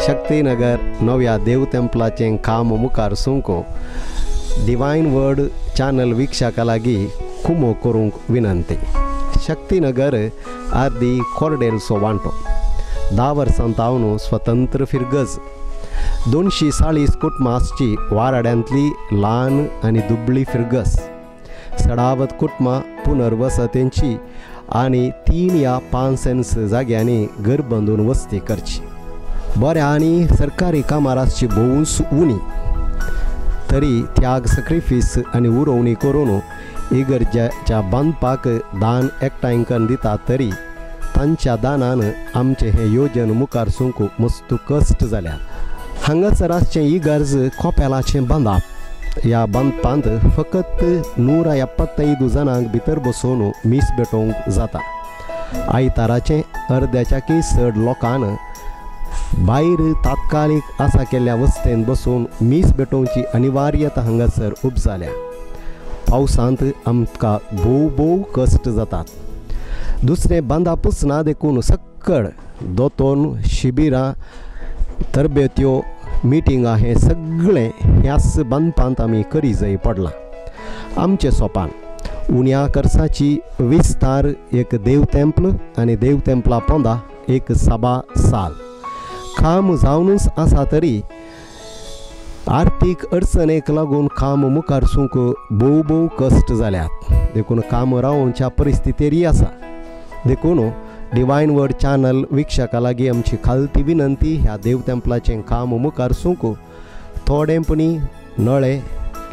शक्तीनगर नव्या देव तेंपलाचें काम मुखार सूंक डिवायन वर्ड चॅनल वीक्षका लागीं कुमो करूंक विनंती. शक्तीनगर आर्दी कोरडेलचो वांटो 10 वर्सां तावन स्वतंत्र फिरगज 240 कुटुंबां आसची वाराड्यांतली ल्हान आनी दुबळी फिरगज सडावत कुटुंबां पुनर्वसतेंची आनी 3 या 5 सेन्स जाग्यांनी घर बांदून वस्ती करची. बऱ्या आनी सरकारी कामार आसची भोवूच उणी तरी त्याग सक्रिफीस आनी उरोवणी करून इगर्जेच्या बांदपाक दान एकठांय करून दिता तरी तांच्या दानान आमचें हें योजन मुखार सूंक मस्त कश्ट जाल्यात. हांगासर आसचें इगर्ज कोपेलाचें बांदप ह्या बांदपांत फकत 175 जाणांक भितर बसोवन मीस भेटोवंक जाता. आयताराचें अर्द्याच्याकय चड लोकान भायर तात्कालीक आसा केल्ल्या वस्तेन बसून मीस भेटोवची अनिवार्यता हांगासर उपजाल्या. पावसांत आमकां भोव भोव कश्ट जातात. दुसरें बांदापूच ना देखून सक्कड दोतोन शिबिरां तरबेत्यो मिटिंगां हें सगळें ह्याच बांदपांत आमी करी जाय पडलां. आमचें सोपान उण्या खर्चाची विस्तार एक देव तेंपल आनी देव तेंपला पोंदा एक सभा साल काम जावनूच आसा तरी आर्थीक अडचणेक लागून काम मुखार सूंक भोव भोव कश्ट जाल्यात. देखून काम रावोवच्या परिस्थितीरय आसा. देखून डिवायन वर्ड चॅनल वीक्षका लागीं आमची खालती विनंती ह्या देव तेंपलाचें काम मुखार सूंक थोडेपणी नळे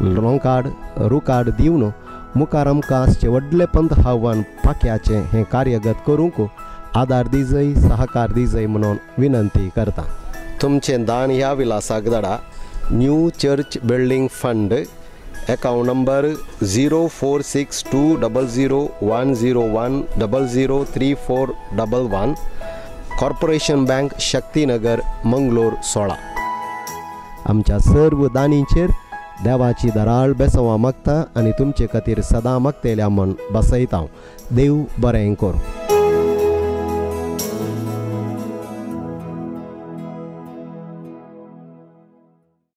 रोंकाड रुकाड दिवन मुखार आमकां आसचें व्हडलें पंथ आव्हान पाक्याचें हें कार्यगत करूंक आदार दिजय सहकार दिजय म्हणून विनंती करता. तुमचें दान ह्या विलासाक धाडा. New church building fund account number 046200 101 00 3411 corporation bank Shaktinagar Mangalore 16. आमच्या सर्व दानींचेर देवाची दराळ बेसवां मागता आनी तुमचे खातीर सदां मागतल्या म्हण बसयता. देव बरें करूं.